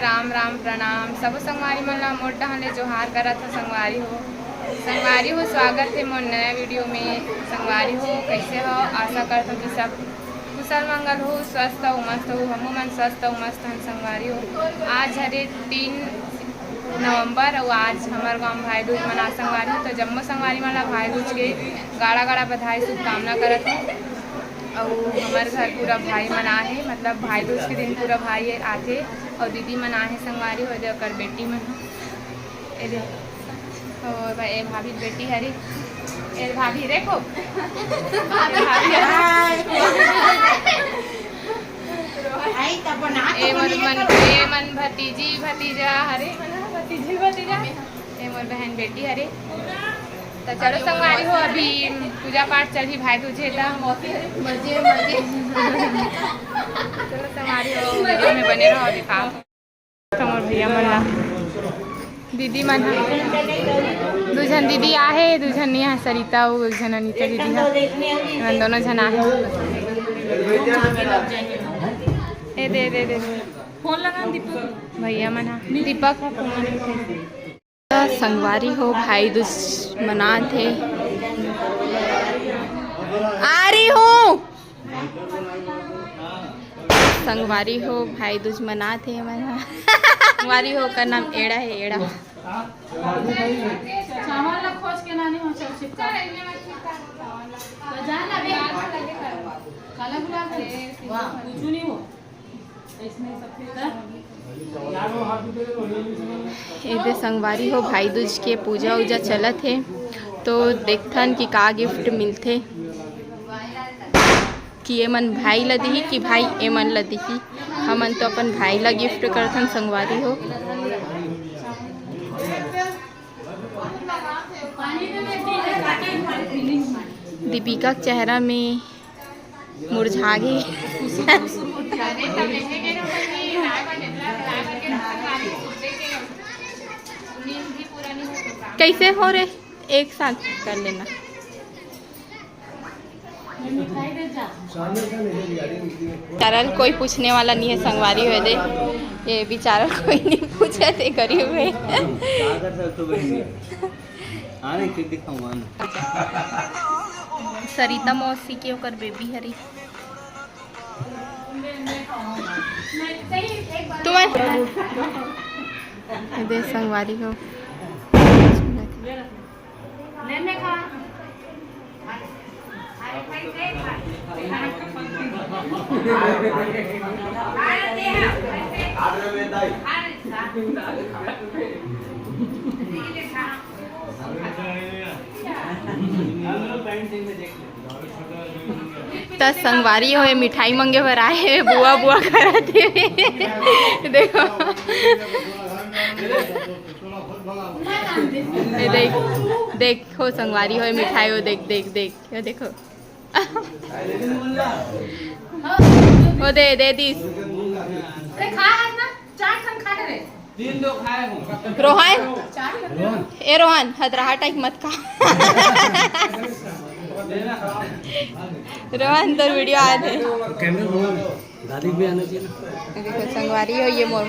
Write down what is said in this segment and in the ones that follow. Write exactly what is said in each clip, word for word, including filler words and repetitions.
राम राम, प्रणाम सबो संगवारी मन ला, मोर डहान ले जोहार करत हो संगवारी हो। संगवारी हो, स्वागत हे मोर नया वीडियो में। संगवारी हो, कैसे हो? आशा करत हो कि सब कुशल मंगल हो, स्वस्थ हो, मस्त हो। हमू मन स्वस्थ हो, मस्त हन संगवारी हो। आज हरे तीन नवंबर अउ आज हमर गांव भाई दूज मना संगवारी हो। तो जम्मो संगवारी मन ला भाई दूज के गाड़ा गाड़ा बधाई, शुभकामना करत हो। अउ हमर घर पूरा भाई मन आहे, मतलब भाई दूज के दिन पूरा भाई आथे। अउ दीदी मन आहे संगवारी हो, दे ओकर बेटी मन ह। ए दे, ओ भाई, ए भाभी बेटी हरे, ए भाभी देखो, ए भाभी हरे। ए मन, मन, ए मन भतीजी भतीजा हरे, भतीजी भतीजा। ए मोर बहन बेटी हरे। तो चलो संगवारी हो, अभी पूजा पाठ चलही भाई दूजे त। मजे, मजे। चलो संगवारी हो, वीडियो में बने रहो, दिखाओ। तो मोर भैया मन ला, दीदी मन ह, दू झन दीदी आहे, दू झन नइ आहे, सरिता अउ एक झन अनिता दीदी ह। एमन दोनों झन आहे। ए दे, दे, दे। फोन लगा दीपक। भैया मन ह, दीपक ह फोन। संगवारी हो, भाई दूज मनात हे। आ रही हूँ। संगवारी हो, भाई दूज मनात हे हमन ह। संगवारी हो, ओकर नाम एड़ा हे, एड़ा। चावल ला खोज के लाने हो, चल छिपका। तो जान लगे। काला गुलाब है। वाह, कुछ नहीं हो। एदे संगवारी हो, भाई दूज के पूजा उजा चलत हे, तो देखथन कि का गिफ्ट मिलथे, कि एमन भाई ला दिही कि भाई एमन ला दिही। हमन तो अपन भाई ला गिफ्ट करथन संगवारी हो। दीपिका के चेहरा में मुरझा गे। कैसे हो रे? एक साथ कर लेना। चैनल कोई पूछने वाला नहीं है, संगवारी हो दे। ये बेचारा कोई नहीं पूछे थे, गरीब है। आने के दिखाऊंगा ना। सरिता मौसी के ओकर बेबी हरी। तुमन एदे संगवारी हो। त संगवारी हो, मिठाई मंगे बर आए हे, बुआ बुआ करत हे। देखो, ए देख, देखो संगवारी हो, मिठाई हो, देख, देख, देख, ये देखो। ओ दे, दे दिस। अरे खा आज ना, चार खन खा ले रे। तीन दो खाए हूँ। रोहन, चार खन। ए रोहन, हदरहा टाइप मत खा। रोहन, तोर वीडियो आ दे। कैमरे में दादी भी आना चाहिए ना। देखो, संगवारी हो, ये मोर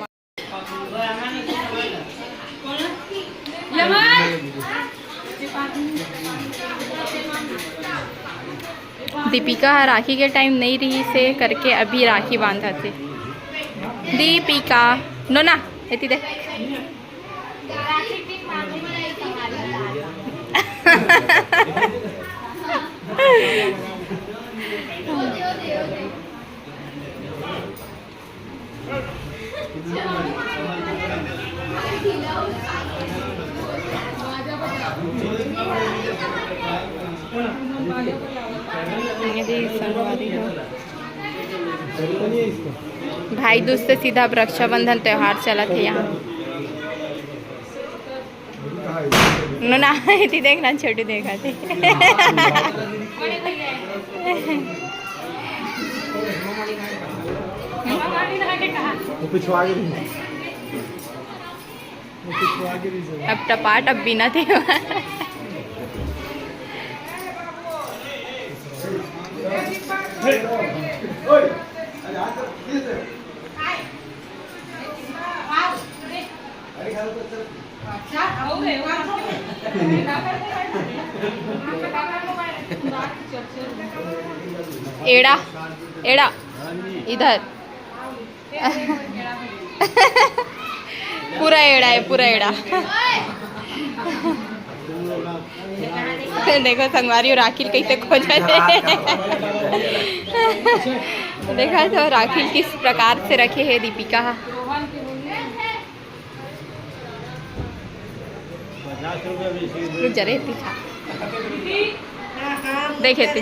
दीपिका ह राखी के टाइम नइ रही से करके अभी राखी बांधत हे। दीपिका, नोना, एती दे। भाई दूज से सीधा अब रक्षाबंधन त्योहार चलत हे यहाँ। नोना, एती देख ना, छोटू देखत हे। वो पिछवा के भी, वो पिछवा के भी। अब टपाटप बिनत हे। एड़ा, एड़ा, इधर। पूरा एड़ा है, पूरा एड़ा। देखो संगवारी हो राखी ल कैसे खोजत हे। देखा तो राखी ल किस प्रकार से रखे है दीपिका। रुक जा रे, पीछा। देखे ती।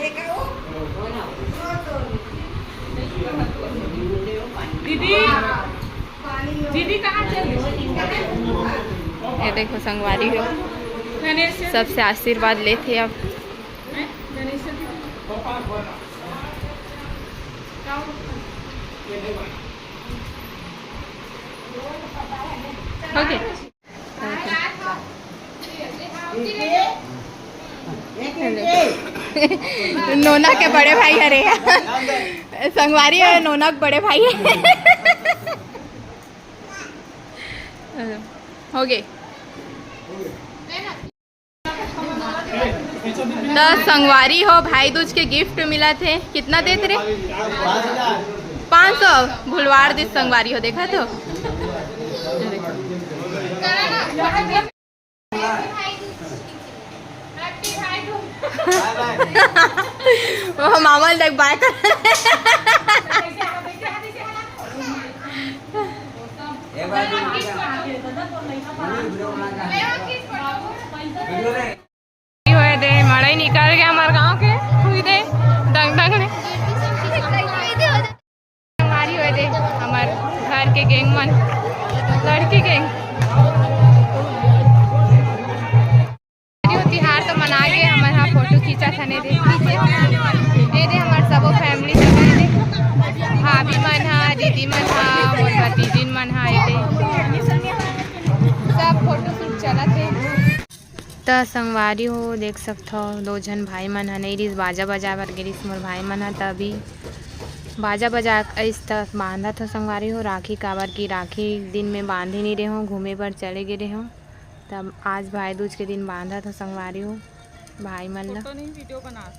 दीदी, दीदी कहाँ चल गई? ये देखो संगवारी हो, गणेश सबसे आशीर्वाद लेथे अब। हैं? गणेश चतुर्थी। OK। नोना के बड़े भाई हरे। संगवारी है, नोना के बड़े भाई है। OK। त संगवारी हो, भाई दूज के gift मिलत हे। कितना देत रे? पाँच सौ। भुलवाड़ दिस संगवारी हो, देखा तो। वो मामा ल देख bye कर। होए दे, मड़ई निकल गया हमार गांव के, हुई दे, दंग दंग ने। हमारी होए दे, हमार घर के gang मन, लड़की gang। तिहार तो मना गए, हमर हा photo खींचा था, ने दे, ए दे हमार सबो family सब, ए दे भाभी मन हा, दीदी मन हा, मोर भतीजिन मन हा, ए दे सब photo shoot चलत हे। त संगवारी हो, देख सकथव, दो झन भाई मन ह नइ रिहिस, बाजा बजाए बर गे रिहिस मोर भाई मन ह, त अभी बाजा बजा के अइस त बांधत हो संगवारी हो राखी, काबर कि राखी दिन में बांधे नइ रेहो, घूमे बर चले गे रेहो, तब आज भाई दूज के दिन बांधत हो संगवारी हो भाई मन ल। फोटो नहीं, video बना।